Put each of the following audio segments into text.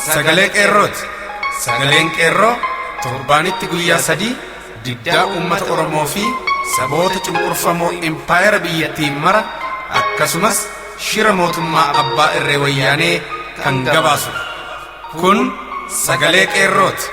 Sagalee Qeerrooti. Sagaleen Qeerroo torbaanitti guyyaa 3 diddaa uummata Oromoo fi saboota cunqurfamoo impaayera biyyattiin mara, akkasumas shira mootummaa abbaa irree Wayyaanee kan gabaasudha. Kun Sagalee Qeerrooti.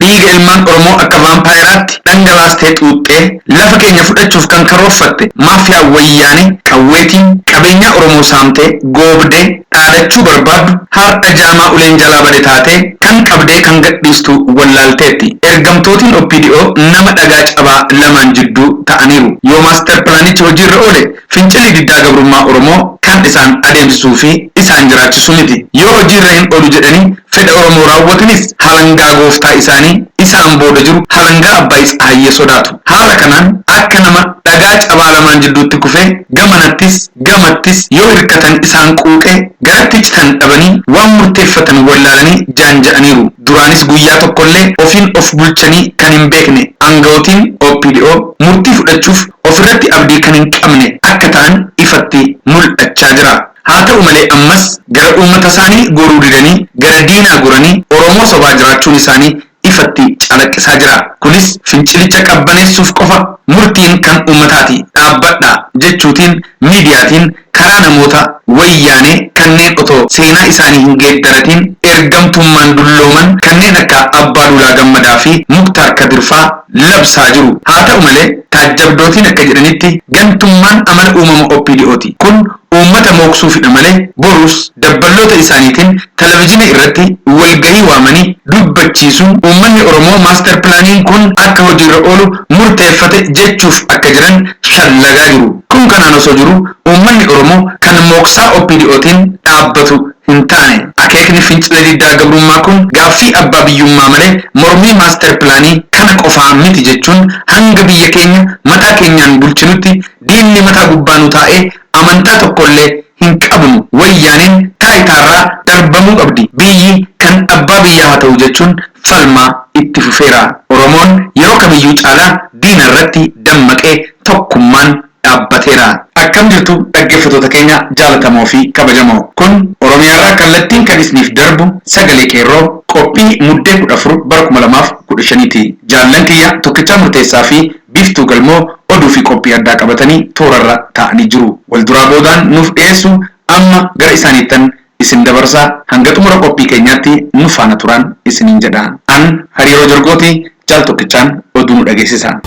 Dhiiga ilmaan Oromoo akka vaampaayeraatti dhangalaastee xuuxxee lafa keenya fudhachuuf kan karoorfatte maafiyaa Wayyaanee qawweetiin qabeenyaa Oromoo saamtee goobdee dhaadachuu barbaaddu har'a jaamaa uleen jalaa bade taatee kan qabdee kan gadhiistu wallaalteetti. Ergamtootiin OPDO nama dhagaa cabaa lamaan jidduu ta'aniiru. Yoo maaster pilaanichi hojiirra oole, fincilli diddaa gabrummaa Oromoo kan isaan adeemsisuu fi isaan jiraachisu miti. Yoo hojiirra hin oolu jedhanii fedha Oromoo raawwatanis, halangaa gooftaa isaanii isaan booda jiru, halangaa abbaa Isaayyee sodaatu. Haala kanaan akka nama dhagaa cabaa lamaan jidduutti kufee gamanattis gamattis yoo hirkatan isaan quuqee garatti citan dhabanii, waan murteeffatan wallaalanii jaanja'aniiru. Duraanis guyyaa tokkollee ofiin of bulchanii kan hin beekne aanga'ootiin OPDO murtii fudhachuuf ofirratti abdii kan hin qabne akka ta'an ifatti mul'achaa jira. Haa ta'u malee, ammas gara uummata isaanii goruu didanii gara diinaa goranii Oromoo sobaa jiraachuun isaanii ifatti calaqqisaa jira. Kunis fincilicha qabbaneessuuf qofa murtiin kan uummataati dhaabbadha jechuutiin miidiyaatiin karaa namoota Wayyaanee kanneen otoo seenaa isaanii hin geeddaratiin ergamtummaan dullooman kanneen akka Abbaa Duulaa Gammadaa fi Muktaar Kadirfaa labsaa jiru. Haa ta'u malee, taajjabdootiin akka jedhanitti gantummaan amala uumama OPDOti. Kun uummata mooksuufidha malee borus dabballoota isaaniitiin televizyiina irratti walgahii waamanii dubbachiisuun uummanni Oromoo maaster pilaaniin kun akka hojiirra oolu murteeffate jechuuf akka jiran shallagaa jiru. Kun kanaan osoo jiru, uummanni Oromoo kan mooksaa OPDOtiin dhaabbatu hin taane. Akeekni fincila diddaa gabrummaa kun gaaffii abbaa biyyummaa malee mormii maaster pilaanii kana qofaa miti jechuun, hanga biyya keenya mataa keenyaan bulchinutti diinni mataa gubbaa nu taa'ee amantaa tokkollee hin qabnu, Wayyaaneen taayitaarraa darbamuu qabdi, biyyi kan abbaa biyyaa haa ta'u jechuun falmaa itti fufeera. Oromoon yeroo kamiyyuu caalaa diina irratti dammaqee tokkummaan dhaabbateera. Akkam jirtu, dhaggeeffattoota keenya jaalatamoo fi kabajamoo? Kun Oromiyaarraa kallattiin kan isiniif darbu Sagalee Qeerroo, qophii Muddee 14 bara 2015ti. Jaallan kiyya Tokkichaa Murteessaa fi Biiftuu Galmoo oduu fi qophii addaa qabatanii toorarra taa'anii jiru. Wal duraa boodaan nuuf dhiyeessu. Amma gara isaaniittan isin dabarsaa, hanga xumura qophii keenyaatti nu faana turaan isiniin jedha. An Hariiroo Jorgooti. Jaal Tokkichaan oduu nu dhageessisa.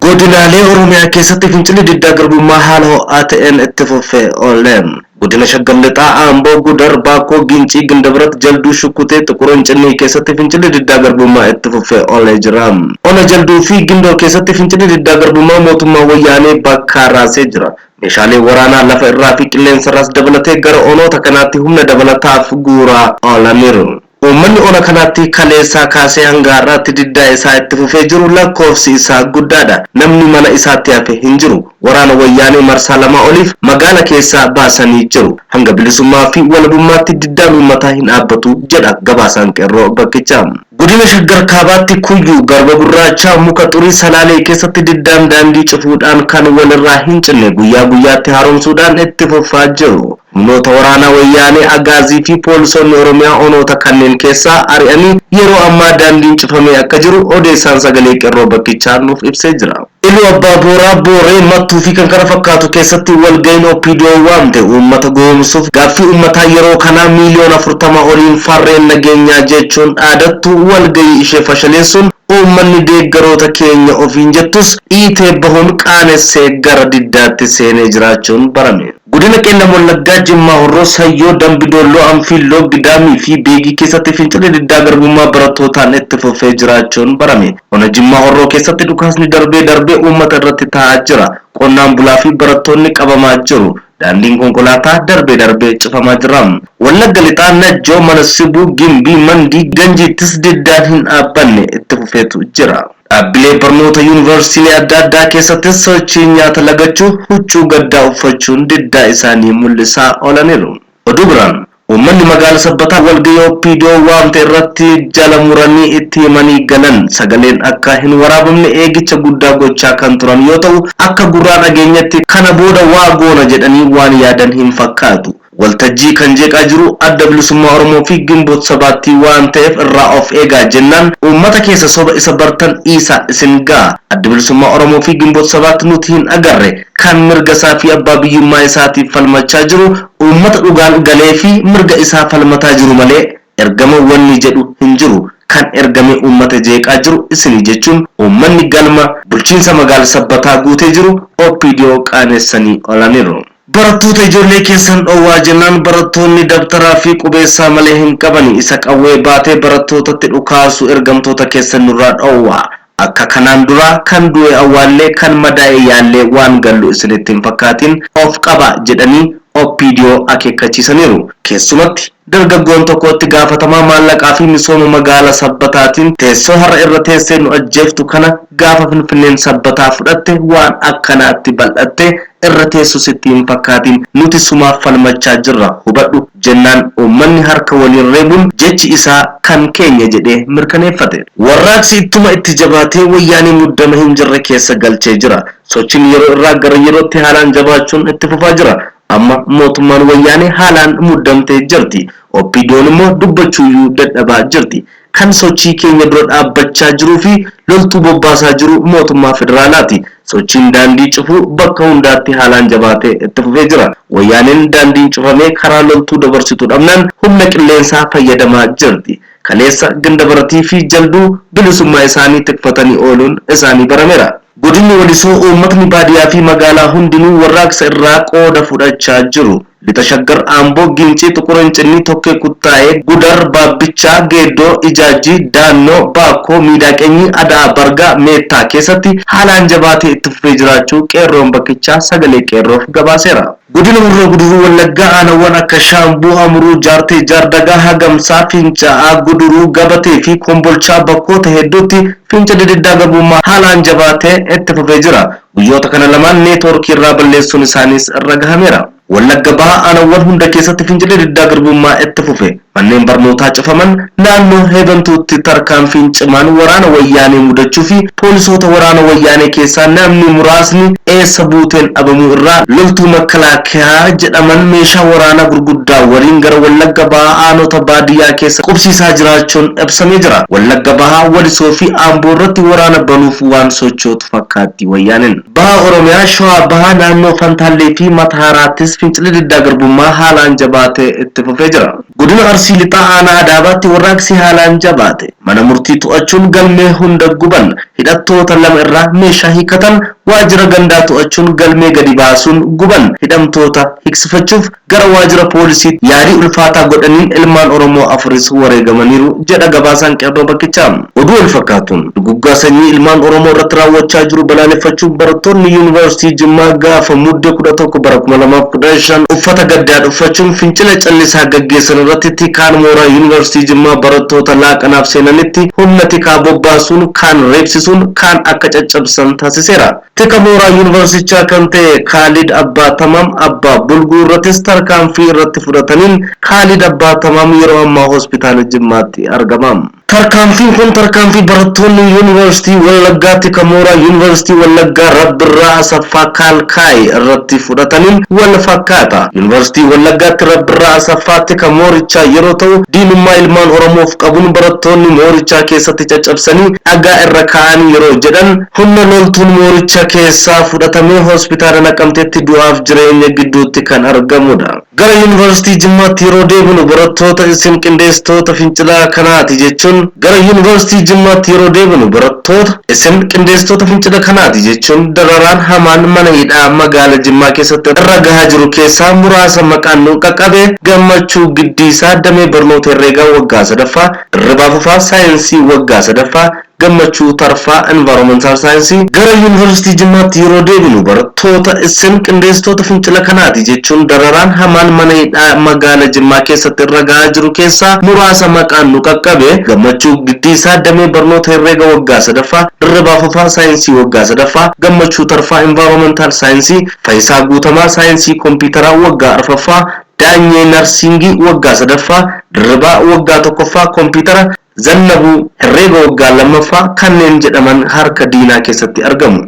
Godinaalee Oromiyaa keessatti fincilli diddaa garbummaa haala ho'aa ta'een itti fufee oole. Godina Shaggar Lixaa, Amboo, Gudar, Baakkoo, Gincii, Gindabarat, Jalduu, Shukkutee, Xuqur Incinnii keessatti fincilli diddaa garbummaa itti fufee oolee jira. Ona Jalduu fi Gindoo keessatti fincilli diddaa garbummaa mootummaa Wayyaanee bakkaa raasee jira. Meeshaalee waraanaa lafa irraa fi qilleensa irraas dabalatee gara onoota kanaatti humna dabalataaf guuraa oolaniiru. Uummanni ona kanaatti kaleessaa kaasee hanga har'aatti diddaa isaa itti fufee jiru lakkoofsi isaa guddaadha. Namni mana isaatti hafe hin jiru. Waraana Wayyaanee marsaa lama oliif magaala keessaa baasanii jiru. Hanga bilisummaa fi walabummaatti diddaan uummataa hin dhaabbatu jedha gabaasaan Qeerroo bakkichaa. Godina Shaggar Kaabaatti Kuyyuu, Garba Gurraachaa, Muka Xurii, Salaalee keessatti diddaan daandii cufuudhaan kan walirraa hin cinne guyyaa guyyaatti haaromsuudhaan itti fufaa jiru. Humnoota waraanaa Wayyaanee Agaazii fi poolisoonni Oromiyaa onoota kanneen keessaa ari'anii yeroo ammaa daandiin cufamee akka jiru odeessaan Sagalee Qeerroo bakkichaa nuuf ibsee jira. Iluu Abbaa Booraa, Booree, Mattuu fi kan kana fakkaatu keessatti walga'iin OPDO waamte uummata gowwoomsuuf gaaffii uummataa yeroo kanaa miiliyoona 40 oliin farreen nageenyaa jechuun dhaadattu walga'ii ishee fashaleessuun uummanni deeggaroota keenya ofiin jettus dhiitee bahuun qaanessee gara diddaatti seenee jiraachuun barame. Godina Qeellam Wallaggaa, Jimmaa Horroo, Sayyoo, Dambi Doolloo, Anfiilloo, Gidaamii fi Beegii keessatti fincilli diddaa garbummaa barattootaan itti fufee jiraachuun barame. Ona Jimmaa Horroo keessatti dhukaasni darbee darbee uummata irratti ta'aa jira. Qonnaan bulaa fi barattoonni qabamaa jiru. Daandiin konkolaataa darbee darbee cufamaa jira. Wallagga Lixaa, Najjoo, Mana Sibuu, Gimbii, Mandii, Ganjiittis diddaan hin dhaabbanne itti fufeetu jira. Dhaabbilee barnoota yuunivarsiitiilee adda addaa keessattis sochiin nyaata lagachuu, huccuu gaddaa uffachuun diddaa isaanii mul'isaa oolaniiru. Oduu biraan, Uummanni magaala Sabbataa walgahii OPDO waamte irratti jala muranii itti himanii galan. Sagaleen akka hin waraabamne eegicha guddaa gochaa kan turan yoo ta'u, akka gurraa dhageenyatti kana booda waa goona jedhanii waan yaadan hin fakkaatu. Waltajjii kan jeeqaa jiru Adda Bilisummaa Oromoo fi Ginboot Sabaatti waan ta'eef irraa of eegaa jennaan, uummata keessa soba isa bartan dhiisaa, isin ga'a. Adda Bilisummaa Oromoo fi Ginboot Sabaatti nuti hin agarre. Kan mirga isaa fi abbaa biyyummaa isaatiif falmachaa jiru uummata dhugaan galee fi mirga isaa falmataa jiru malee ergama wanni jedhu hin jiru. Kan ergame uummata jeeqaa jiru isinii jechuun uummanni galma bulchiinsa magaala Sabbataa guutee jiru OPDO qaanessanii oolaniiru. Barattoota ijoollee keessan dhoowwaa jennaan, barattoonni dabtaraa fi qubeessaa malee hin qabani, isa qawwee baatee barattootatti dhukaasu ergamtoota keessan nurraa dhoowwaa. Akka kanaan dura kan du'e awwaallee kan madaa'e yaallee waan gallu isinitti hin fakkaatin, of qaba jedhanii OPDO akeekkachiisaniiru. Keessumatti dargaggoon tokko itti gaafatamaa maallaqaa fi misooma magaala Sabbataatiin, teessoo har'a irra teessee nu ajjeeftu kana gaafa Finfinneen Sabbataa fudhatte waan akkanaatti bal'atte irra teessu sitti hin fakkaatin, nuti sumaaf falmachaa jirra, hubadhu jennaan, uummanni harka waliin reebuun jechi isaa kan keenya jedhee mirkaneeffate. Warraaqsi ittuma itti jabaatee wayyaanii muddama hin jirre keessa galchee jira. Sochiin yeroo irraa gara yerootti haalaan jabaachuun itti fufaa jira. Amma mootummaan wayyaanee haalaan muddamtee jirti. OPDOn immoo dubbachuuyyuu dadhabaa jirti. Kan sochii keenya dura dhaabbachaa jiruu fi loltuu bobbaasaa jiru mootummaa federaalaati. Sochiin daandii cufuu bakka hundaatti haalaan jabaatee itti fufee jira. Wayyaaneen daandiin cufamee karaa loltuu dabarsitu dhabnaan humna qilleensaa fayyadamaa jirti. Kaleessa Gindabaratii fi Jalduu bilisummaa isaanii tikfatanii ooluun isaanii barameera. Godinni Walisoo uummatni baadiyaa fi magaalaa hundinuu warraaqsa irraa qooda fudhachaa jiru. Lixa Shaggar, Amboo, Gincii, Xuqur Hincinnii, Tokkee Kuttaa'ee, Gudar, Baabbichaa, Geeddoo, Ijaajjii, Daannoo, Baakkoo, Miidaaqenyii, Ada'aa Bargaa, Meettaa keessatti haalaan jabaatee itti fufee jiraachuu qeerroon bakkichaa sagalee qeerroof gabaaseera. Godina Horroo Guduruu Wallaggaa aanawwan akka Shaambuu, Amuruu, Jaartee, Jaardagaa, Hagamsaa, Fincaa'aa, Guduruu, Gabatee fi Kombolchaa bakkoota hedduutti fincilli diddaa garbummaa haalaan jabaatee itti fufee jira. Guyyoota kana lamaan neetwoorkii irraa balleessuun isaaniis irra gahameera. Wallagga Bahaa aanawwan hunda keessatti fincilli diddaa garbummaa itti fufe. Manneen barnootaa cufaman, naannoo Heebantuutti tarkaanfiin cimaan waraana wayyaanee mudachuu fi poolisoota waraana wayyaanee keessaa namni muraasni eessa buuteen dhabamuu irraa loltuu makalaakiyaa jedhaman meeshaa waraanaa gurguddaa waliin gara Wallagga Bahaa aanota baadiyyaa keessa qubsiisaa jiraachuun ibsamee jira. Wallagga Bahaa, Walisoo fi Amboo irratti waraana banuuf waan sochootu fakkaatti wayyaaneen. Baha Oromiyaa Shawaa Bahaa naannoo Fantaallee fi Matahaaraattis fincilli diddaa garbummaa haalaan jabaatee itti fufee jira. Godina Arsii Lixaa aanaa Adaabaatti warraaqsi haalaan jabaate. Mana murtii to'achuun galmee hunda guban. Hidhattoota lama irraa meeshaa hiikkatan. Waajjira gandaa to'achuun galmee gadi baasuun guban. Hidhamtoota hiiksifachuuf gara waajjira poolisiitti yaalii ulfaataa godhaniin ilmaan Oromoo afuris wareegamaniiru jedha gabaasaan qeerroo bakkichaa. Oduu wal fakkaatuun duguggaa sanyii ilmaan Oromoo irratti raawwachaa jiru balaaleffachuun barattoonni Yuunivarsiitii Jimmaa gaafa Mudde 11 bara 2015 uffata gaddaa uffachuun fincila callisaa gaggeessan irratti tikaan mooraa Yuunivarsiitii Jimmaa barattoota laaqanaaf seenanitti humna tikaa bobbaasuun kaan reebsisuun kaan akka caccabsan taasiseera. Tika mooraa yuunivarsiitichaa kan ta'e Kaalid Abbaa Tamaam Abbaa Bulguu irrattis tarkaanfii irratti fudhataniin Kaalid Abbaa Tamaam yeroo ammaa hospitaala Jimmaatti argama. Tarkaanfiin kun tarkaanfii barattoonni Yuunivarsiitii Wallaggaa tika mooraa Yuunivarsiitii Wallaggaa Rabbirraa Asaffaa Kaalkaay irratti fudhataniin wal fakkaata. Yuunivarsiitii Wallaggaatti Rabbirraa Asaffaa tika moorichaa yeroo ta'u, diinummaa ilmaan Oromoof qabuun barattoonni moorichaa keessatti caccabsanii dhagaa irra kaa'anii yeroo jedhan, humna loltuun mooricha keessaa fudhatamee hospitaala Naqamteetti du'aaf jireenya gidduutti kan argamudha. Gara Yuunivarsiitii Jimmaatti yeroo deebinu barattoota isin qindeessitoota fincilaa kanaati jechuun gara Yuunivarsiitii Jimmaatti yeroo deebinu barattoota isin qindeessitoota fincila kanaati jechuun dararaan hamaan mana hidhaa magaala Jimmaa keessatti irra gahaa jiru keessaa muraasa maqaan nu qaqqabe: Gammachuu Giddiisaa, damee barnoota herreegaa waggaa sadaffaa; Dirribaa Fufaa, saayinsii waggaa sadaffaa; Gammachuu Tarfaa, environmental saayinsii. Gara Yuunivarsiitii Jimmaatti yeroo deebinu barattoota isin qindeessitoota fincila kanaati jechuun dararaan hamaan mana hidhaa magaala Jimmaa keessatti irra gahaa jiru keessaa muraasa maqaan nu qaqqabe: Gammachuu Giddiisaa, damee barnoota herreega waggaa sadaffaa; Dirribaa Fufaa, saayinsii waggaa sadaffaa; Gammachuu Tarfaa, environmental saayinsii; Fayisaa Guutamaa, saayinsii kompiitaraa waggaa arfaffaa. Daanyee Narsiingii waggaa sadaffaa, Dirribaa waggaa tokkoffaa, Kompiitara Zannabuu Herreega waggaa lammaffaa kanneen jedhaman harka diinaa keessatti argamu.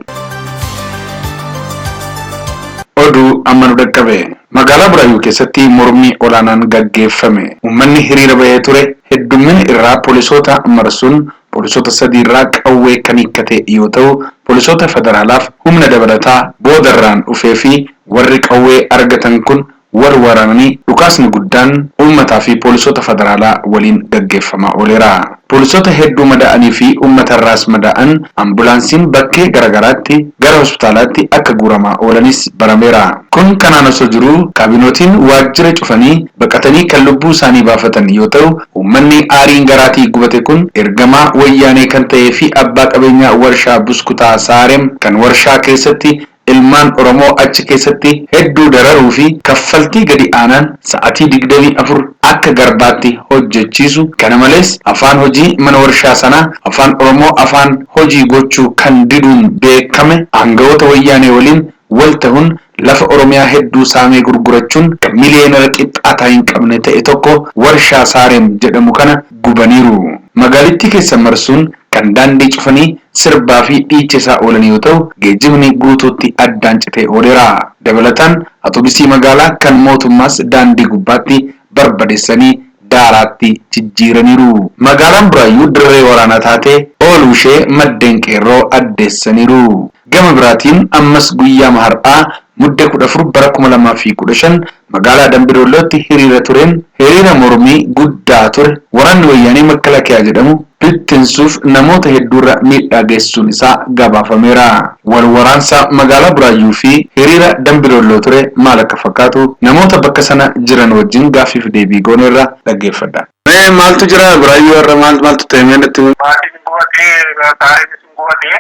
Oduu amma nu dhaqqabe. Magaalaa Buraayyuu keessatti mormii olaanaan gaggeeffame. Uummanni hiriira bahee ture heddummina irraa poolisoota marsuun poolisoota sadii irraa qawwee kan hiikkate yoo ta'u, poolisoota federaalaaf humna dabalataa boodarraan dhufee fi warri qawwee argatan kun wal waraananii dhukaasni guddaan uummataa fi poolisoota federaalaa waliin gaggeeffamaa ooleera. Poolisoota hedduu madaa'anii fi uummatarraas madaa'an ambulaansiin bakkee garaagaraatti gara hospitaalaatti akka guuramaa oolanis barameera. Kun kanaan osoo jiruu kaabinootiin waajjira cufanii baqatanii kan lubbuu isaanii baafatan yoo ta'u, uummanni aariin garaatii gubate kun ergamaa wayyaanee kan ta'ee fi abbaa qabeenyaa warshaa buskutaa Saarem kan warshaa keessatti ilmaan Oromoo achi keessatti hedduu dararuu fi kaffaltii gadi aanaan sa'atii 24 akka garbaatti hojjechiisu. Kana malees afaan hojii mana warshaa sanaa afaan Oromoo afaan hojii gochuu kan diduun beekame aangawoota wayyaanee waliin wal ta'uun lafa Oromiyaa hedduu saamee gurgurachuun kan miliyeenara qixxaataa hin qabne ta'e tokko warshaa Saarem jedhamu kana gubaniiru. Magaalittii keessa marsuun kan daandii cufanii sirbaa fi dhiichisaa oolan yoo ta'u, geejjibni guutuutti addaan citee ooleera. Dabalataan atoobisii magaalaa kan mootummaas daandii gubbaatti barbadeessanii daaraatti jijjiiraniiru. Magaalaan Buraayyuu dirree waraanaa taatee ooluu ishee maddeen qeerroo addeessaniiru. Gama biraatiin ammas guyyaa har'aa Mudde 14 bara 2015 magaalaa Dambidollootti hiriira tureen hiriira mormii guddaa ture waraanni wayyaanee Makalaakiyaa jedhamu bittinsuuf namoota hedduurra miidhaa geessisuun isaa gabaafameera. Wal waraansa magaalaa Buraayyuu fi hiriira Dambidolloo ture maal akka fakkaatu namoota bakka sana jiran wajjin gaaffiif deebii gooneerra dhaggeeffadha. Mee maaltu jira Buraayyuu irra maal maaltu ta'e mee natti himi. Maatiin gubatee, saareen gubatee,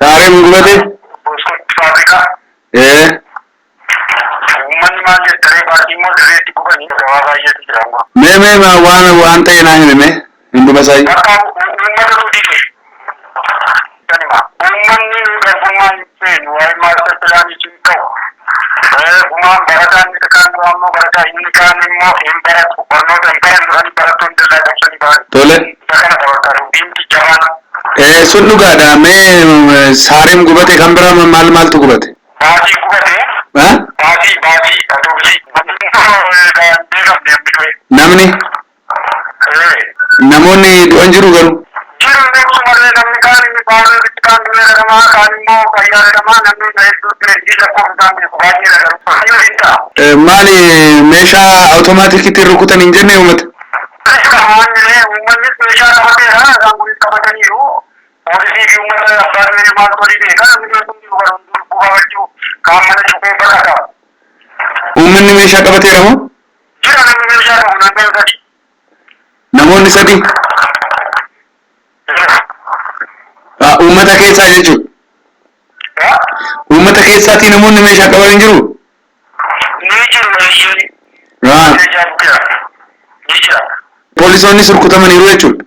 Saareen gubate? Buskuut faabrikaa. Uummanni maal jettanii baasii immoo dirreetti gubanii gabaa baay'eetu jira amma. Mee mee waan waan ta'e naa himi mee hunduma isaa. Bakka uummata nu dide. Kanima uummanni nu garbummaa hin feenu waa'ee maastar pilaanii hin ta'u. Gumaan barataan inni kaan du'aa immoo barataa inni kaan immoo hin baratu barnoota hin barannu ani barattoonni dallaa cabsanii ba'an. Tole. Isa kana bakka dubbiin jabaan. Sun dhugaadha. Mee saareen gubate kan biraa maal maaltu gubate? Baasii gubate. Ha? Baasii baasii atoobisii. Beekamne hambi du'e. Namni namoonni du'an jiru garuu. Jiru beektu malee namni kaan inni baasii kaan du'e jedhama kaan immoo fayyaa jedhama namni hedduu du'e lakkoofsa isaan beeku baay'eedha garuu. Fayyuu hin ta'a. Maali meeshaa awutomaatikiitiin rukutan hin jenne uummata? Uummanni uummannis meeshaa qabateera isaan kunis qabataniiru. Poolisii fi uummata abbaa du'e maaltu walii beeka namni beeku hin jiru garuu gubaa kaan mana cuphee baqata. Uummanni meeshaa qabateera moo? Jira namni meeshaa qabu naannoo sadi. Namoonni sadi uummata keessaa jechuudha. Uummata keessaatii namoonni meeshaa qaban hin jiru? Ni jiru eeyyee. Meeshaa jira. Ni jira. Poolisoonnis rukutamaniiru jechuudha.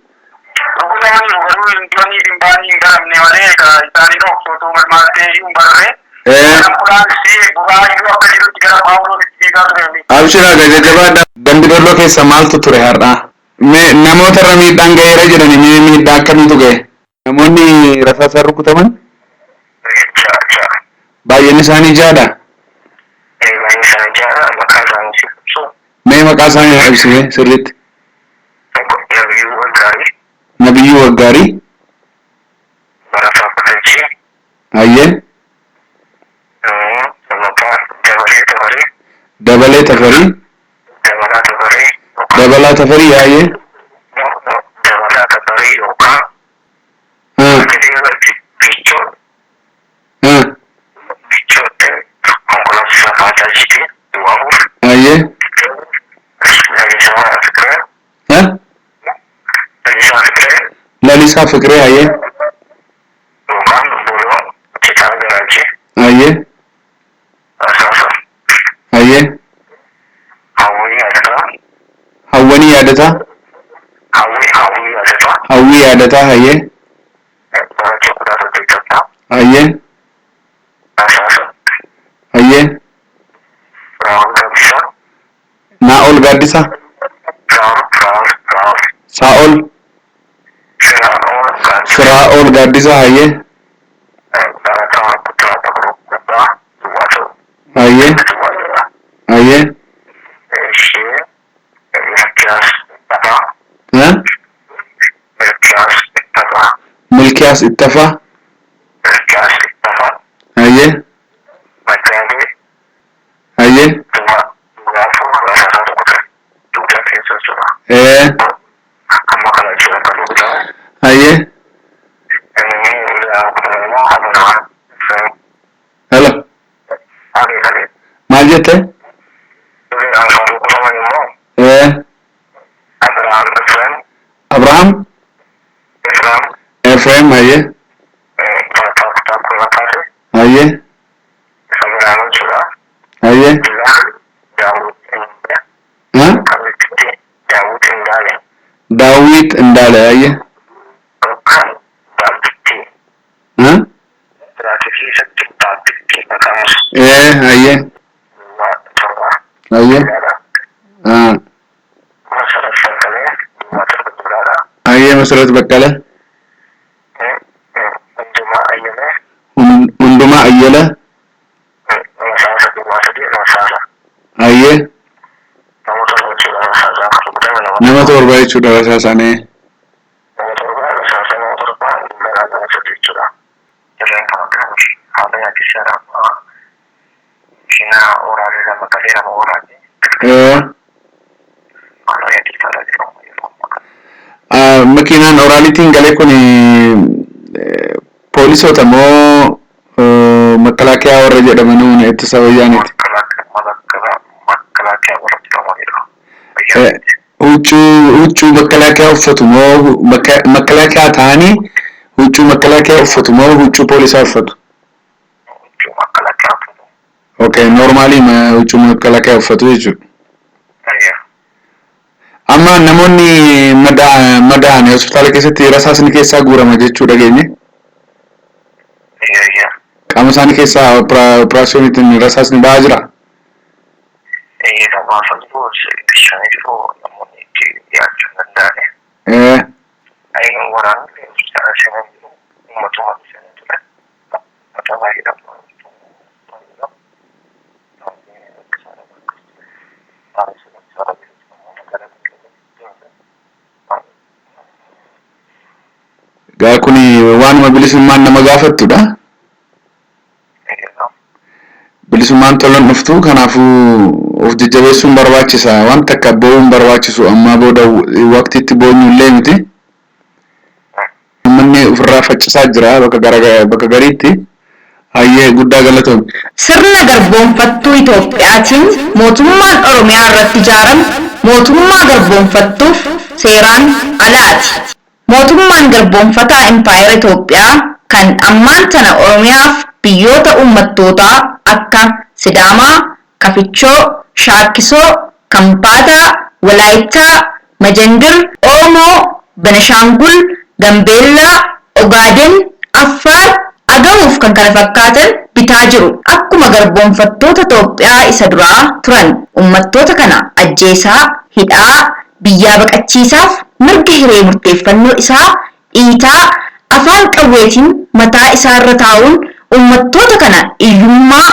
Rukutamaniiru garuu hin du'anii hin baanii hin garamne malee isaanii dhoksootuu marmaattee iyyuu hin barree. Ambulaansii Buraayyuu akka jirutti gara Paawuloositti fiigaa ture. Abshiraa jajjabaadha. Dambidolloo keessa maaltu ture har'aa? Mee namoota irra miidhaan ga'eera jedhani mee miidhaa akkamiitu ga'e? Namoonni rasaasaan rukutaman baay'een isaanii ja'adha. Mee maqaa isaanii haa ibsime sirriitti. Nabiyyuu Waggaarii. Hayyee. Dabalee Tafarii. Dabalaa Tafarii hayyee. Ha. Ha. Hayyee. Ha? Lalisaa Fiqiree hayyee. Hayyee. Hayyee. Hawwanii yaadataa. Hawwii yaadataa hayyee. Hayyee. Hayyee. Gaaddisaa. Saa'ol. Firaa'ol Gaaddisaa hayyee. Hayyee. Hayyee. Ha? Milkiyaas Ittafaa. Hayyee. Hayyee. Ee. Hayyee. Hello. Maal jette? Ee. Abrahaam. Efreem hayyee. Hayyee. Hayyee. Ha? Daawit Indaale hayyee. Ha? Ee hayyee. Hayyee. Ha. Hayyee Masarat Baqqala. Hundumaa Ayyala. Hayyee. Nama 7 jechuudha rasaa isaanii. Ee. Makiinaan oraalitiin galee kun poolisoota moo makalaakiyaa warra jedhaman humna ittisa wayyaaniiti? Huccuu makalaakiyaa uffatu moo makalaakiyaa ta'anii huccuu makalaakiyaa uffatu moo huccuu poolisaa uffatu? Okay, normaalii huccuu makalaakiyaa uffatu jechuudha. Amma namoonni madaa'an hospitaala keessatti rasaasni keessaa guurama jechuu dhageenye. Qaama isaanii keessaa operaasiyooniitiin rasaasni ba'aa jira. Egaa kun waanuma bilisummaan nama gaafattudha. Bilisummaan tolan dhuftu kanaafuu of jajjabeessuun barbaachisa. Waan takka boo'uun barbaachisu ammaa booda waqtiitti boonyu illee miti. Uummanni ofirraa faccisaa jira bakka gariitti. Hayyee guddaa galatoomi. Sirna garboonfattuu Itoophiyaatiin mootummaan Oromiyaa irratti ijaarame mootummaa garboonfattuuf seeraan alaati. Mootummaan garboonfataa Impaayera Itoophiyaa kan ammaan tana Oromiyaaf biyyoota uummattootaa akka Sidaamaa, Kafichoo, Shaakkisoo, Kambaataa, Walaayittaa, Majangir, Oomoo, Benashaangul, Gambeellaa, Ogaaden, Affaar, Agawuuf kan kana fakkaatan bitaa jiru. Akkuma garboonfattoota Itoophiyaa isa duraa turan uummattoota kana ajjeesaa, hidhaa, biyyaa baqachiisaaf mirga hiree murteeffannoo isaa dhiitaa afaan qawweetiin mataa isaarra taa'uun uummattoota kana hiyyummaa,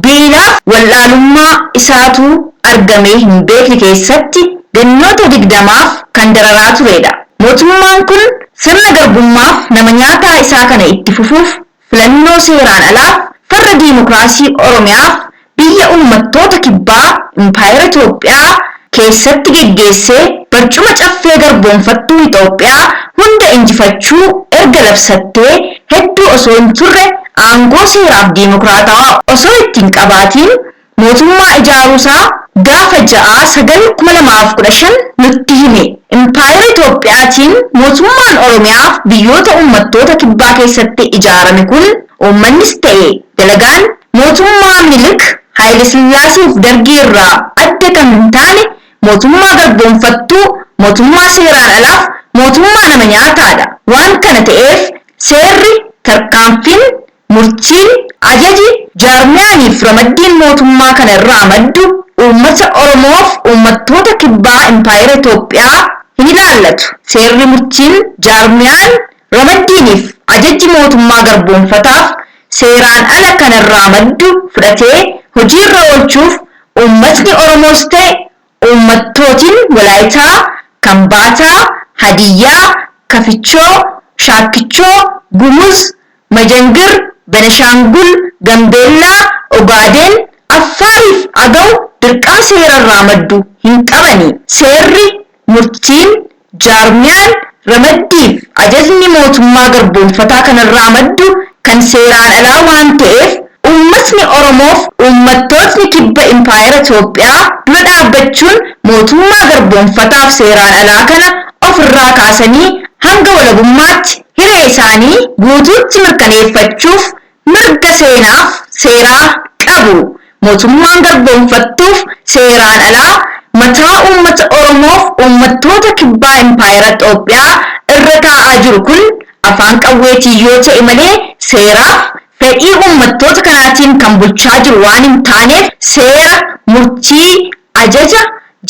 beelaaf wallaalummaa isaatu argamee hin beekne keessatti gannoota 20f kan dararaa turedha. Mootummaan kun sirna garbummaaf nama nyaataa isaa kana itti fufuuf filannoo seeraan alaaf farra diimokiraasii Oromiyaaf biyya uummattoota kibbaa Impaayera Itoophiyaa keessatti geggeessee barcuma caffee garboonfattuu Itoophiyaa hunda injifachuu erga labsattee hedduu osoo hin turre aangoo seeraaf diimokiraatawaa osoo ittiin qabaatiin mootummaa ijaaruusaa gaafa 6/9/2015 nutti hime. Impaayera Itoophiyaatiin mootummaan Oromiyaaf biyyoota uummattoota kibbaa keessatti ijaarame kun uummannis ta'e dalagaan mootummaa Minilik Haayile Sillaasiif Dargii irraa adda kan hin taane mootummaa garboonfattuu, mootummaa seeraan alaaf mootummaa nama nyaataadha. Waan kana ta'eef seerri, tarkaanfiin, murtiin, ajaji, jaarmiyaaniif ramaddiin mootummaa kana irraa maddu uummata Oromoof uummattoota kibbaa impaayera Itoophiyaa hin ilaallatu. Seerri murtiin jaarmiyaan ramaddiiniif ajajji mootummaa garboonfataaf seeraan ala kanarraa maddu fudhatee hojiirra oolchuuf uummatni Oromoos ta'e uummattootiin Walaayitaa, Kambaataa, Hadiyyaa, Kafichoo, Shaakkichoo, Gumuz, Majangir, Benishaangul, Gambeellaa, Ogaadeen, Affaariif Agaw dirqama seerarraa maddu hin qabani. Seerri murtiin jaarmiyaan ramaddiif ajajni mootummaa garboonfataa kanarraa maddu kan seeraan alaa waan ta'eef uummatni Oromoof uummattootni kibba impaayera Itoophiyaa dura dhaabbachuun mootummaa garboonfataaf seeraan alaa kana ofirraa kaasanii hanga walabummaatti hiree isaanii guutuutti mirkaneeffachuuf mirga seenaaf seeraa qabu. Mootummaan garboonfattuuf seeraan alaa mataa uummata Oromoof uummattoota kibbaa impaayera Itoophiyaa irra taa'aa jiru kun afaan qawweetiin yoo ta'e malee seeraaf fedhii uummattoota kanaatiin kan bulchaa jiru waan hin taaneef seera murtii ajaja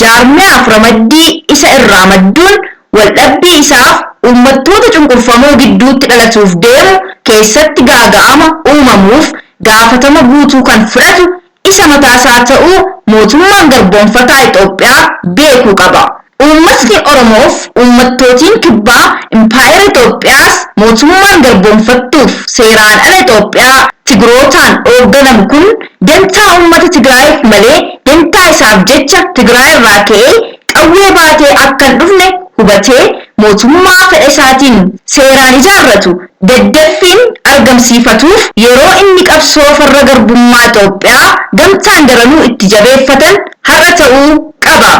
jaarmiyaaf ramaddii isa irraa madduun waldhabbii isaaf uummattoota cunqurfamoo gidduutti dhalatuuf deemu keessatti gaaga'ama uumamuuf gaafatama guutuu kan fudhatu isa mataasaa ta'uu mootummaan garboonfataa Itoophiyaa beekuu qaba. Uummatni Oromoof uummattootiin kibbaa impaayera Itoophiyaas mootummaan garboonfattuuf seeraan ala Itoophiyaa Tigrootaan hoogganamu kun dantaa uummata Tigraayiif malee dantaa isaaf jecha Tigraay irraa ka'ee qawwee baatee akka hin dhufne hubatee mootummaa fedha isaatiin seeraan ijaarratu daddaffiin argamsiifatuuf yeroo inni qabsoo farra garbummaa Itoophiyaa gamtaan daranuu itti jabeeffatan har'a ta'uu qaba.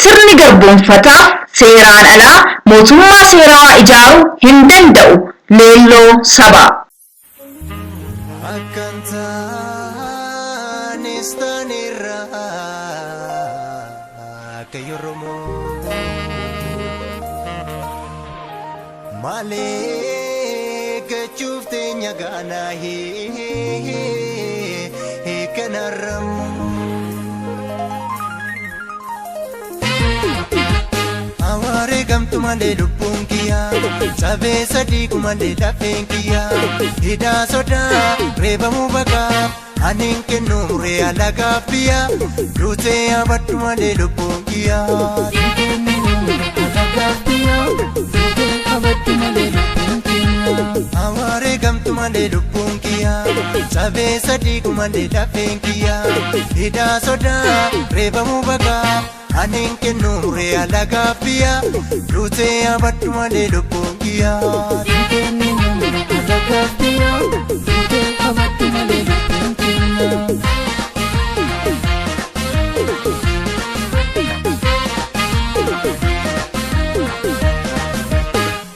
Sirni garboonfataaf seeraan alaa mootummaa seerawaa ijaaruu hin danda'u. Leelloo saba. Akkan taanes taanerra akka Oromoo malee gachuuf teenya gaanaa hiikanarramu. Awaaree gamtu malee lubbuun kiyyaa sabee sadii kumalee lafeen kiyyaa hidhaa sodaa reebamuu baqaaf ani hin kennu muree alagaaf biyya duutee abaddu malee lubbuun kiyyaa. Awaaree gamtu malee lubbuun kiyyaa sabee sadii kumalee lafeen kiyyaa hidhaa sodaa reebamuu baqaaf. Ani hin kennu muree alagaaf biyya duutee abaddu malee lubbuun kiyyaa.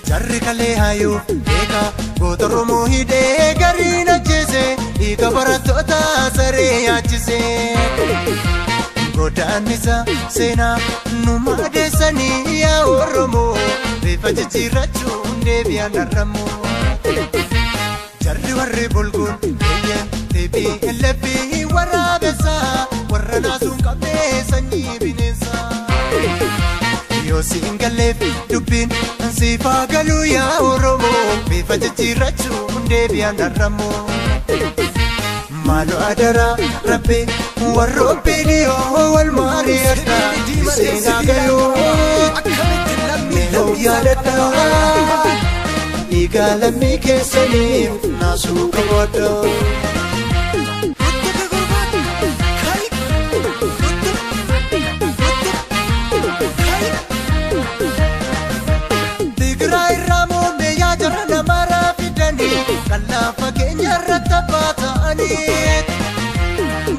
Jarri kalee hayyuu beeka goota Oromoo hidhee gariin ajjeese dhiiga barattoota saree nyaachise. Godaannisa seenaa nu madeessanii yaa Oromoo bifa jijjiirrachuun deebi'an arramoo. Jarri warri bulguun eeyyee deebii ellabbii waraabessaa warra naasuun qabdee sanyii bineensaa. Yoo siin galleef dubbiin siifaa galuu yaa Oromoo bifa jijjiirrachuun deebi'an arramoo. Maaloo adaraa rabbi warroobbi dhiyoo wal maari'adha seenaa galuu mee yaadadha dhiigaa lammii keessaniif naasuu qabaadha. Tigraay irraa muummee yaa jara namaraa fidanii kan lafa keenya irratti abbaa ta'anii.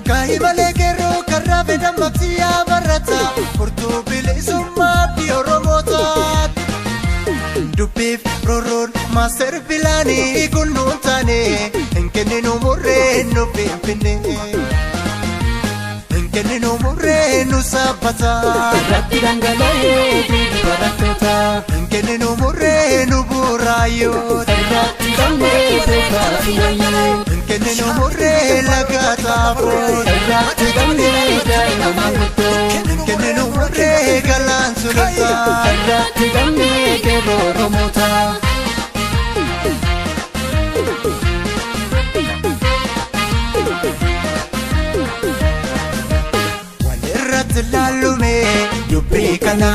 Kaayii malee qeerroo karraa fedhan maqsiyaa barata furtuu bilisummaa fi Oromootaati. Dubbiif roorroon maaster filaanii kunnuun taane hin kenninu murree nu finfinne. Hin kenninu murree nu sabbata. Irratti dhangala'ee dhiigni barattoota. Hin kenninu murree nu bu'uuraayyoo. Irratti dhangala'ee fi wayyee. Hin kenninu murree laga xaafoo. Irratti dhangala'ee daa'ima maanguddoo. Sulultaa. Irratti damee qeerroo Oromoota. Walirratti laallume dubbii kana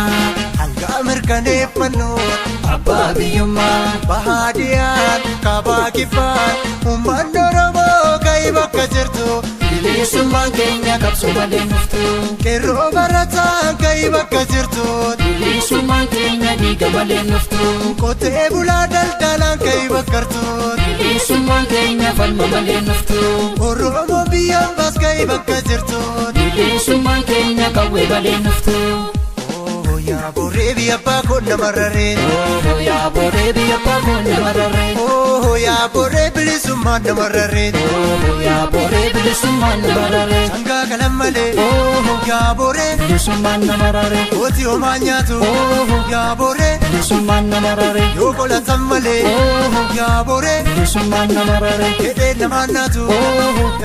hanga mirkaneeffannu Abbaa biyyummaa. Bahaadiyaan kaabaa kibbaan uummanni Oromoo ka'ii bakka jirtu. Bilisummaan keenya qabsoo malee nuftu. Qeerroo barataan ka'ii bakka jirtu. Bilisummaan keenya dhiiga malee nuftu. Qotee bulaa daldalaan ka'ii bakka jirtu. Bilisummaan keenya falma malee nuftu. Oromoo biyyaan baas ka'ii bakka jirtu. Bilisummaan keenya qawwee malee nuftu. Yaa boree biyya abbaa koo nama raree. Yaa boree biyya abbaa koo nama raree. Yaa boree bilisummaan nama raree. Yaa boree bilisummaan nama raree. Sangaa kalan malee. Yaa boree bilisummaan nama raree. Kooti homaa nyaatu. Yaa boree bilisummaan nama raree. Yoo qolatan malee. Yaa boree bilisummaan nama raree. Hidhee namaan naatu.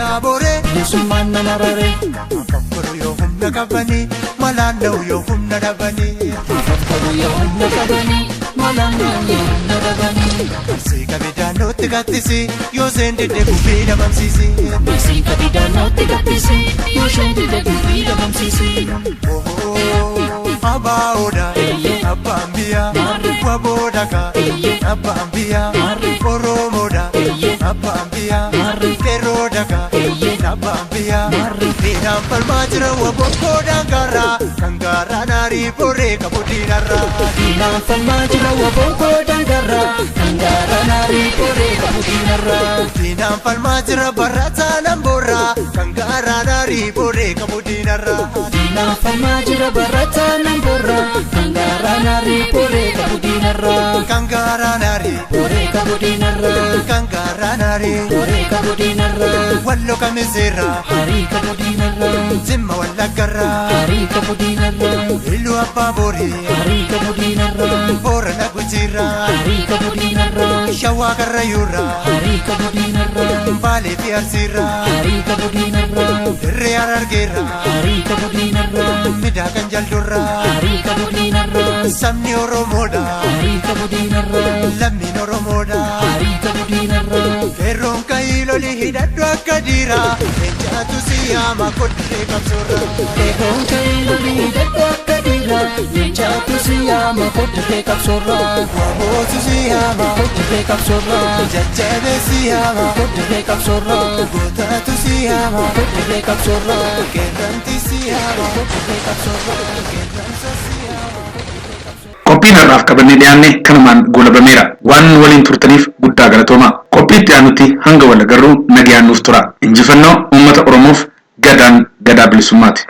Yaa boree bilisummaan nama raree. Afaffaru yoo humna qabanii malaan dha'u yoo humna dhabanii. Afaffaru yoo humna qabanii malaan dha'u yoo humna dhabanii. Seeka bidaanootti gattisi yoo seen didde gubbii dhabamsiisi. Seeka bidaanootti gattisi yoo seen didde gubbii dhabamsiisi. Abaa'oodha abbaan biyyaa waboodha abbaan biyyaa Oromoodha abbaan biyyaa qeerroodha abbaan biyyaa diinaan falmaa jira wabokkoodhaan garaa kan garaa naarii boree qabu diinarraa. Diinaan falmaa jira wabokkoodhaan garaa kan garaa naarii boree qabu diinarraa. Diinaan falmaa jira barataa lamboorraa kan garaa naarii boree qabu diinarraa. Diinaan falmaa jira barataa lamboorraa kan garaa naarii boree qabu diinarraa. Kan garaa naarii boree qabu diinarraa. Kan garaa naarii boree qabu diinarraa. Wallo kamiseerraa harii qabu diinarraa. Zimma wallaggarraa harii qabu diinarraa. Iluu abbaa boorii harii qabu diinarraa. Boorana gujiirraa harii qabu diinarraa. Shawaa karrayyuurraa harii qabu diinarraa. Baalee fi arsiirraa harii qabu diinarraa. Dirree harargeerraa harii qabu diinarraa. Midaa kan jaldurraa harii qabu diinarraa. Sabni Oromoodha harii qabu diinarraa. Lammiin Oromoodha harii qabu diinarraa. Qeerroon ka'ii loli hidhadhu akka dhiiraa leencaatu si yaama koddiree qabsoorraa. Qeerroon ka'ii loli hidhadhu akka dhiiraa leencaatu si yaama koddiree qabsoorraa. Wabootu si yaama koddiree qabsoorraa. Jajjabee si yaama koddiree qabsoorraa. Gootaatu si yaama koddiree qabsoorraa. Qeerranti si yaama koddiree qabsoorraa. Qeerransa si yaama. Qophiin har'aaf qabannee dhiyaanne kanumaan goolabameera. Waan nu waliin turtaniif guddaa galatooma. Qophii itti aanutti hanga wal agarru nagayaan nuuf tura. Injifannoo uummata Oromoof gadaan gadaa bilisummaati.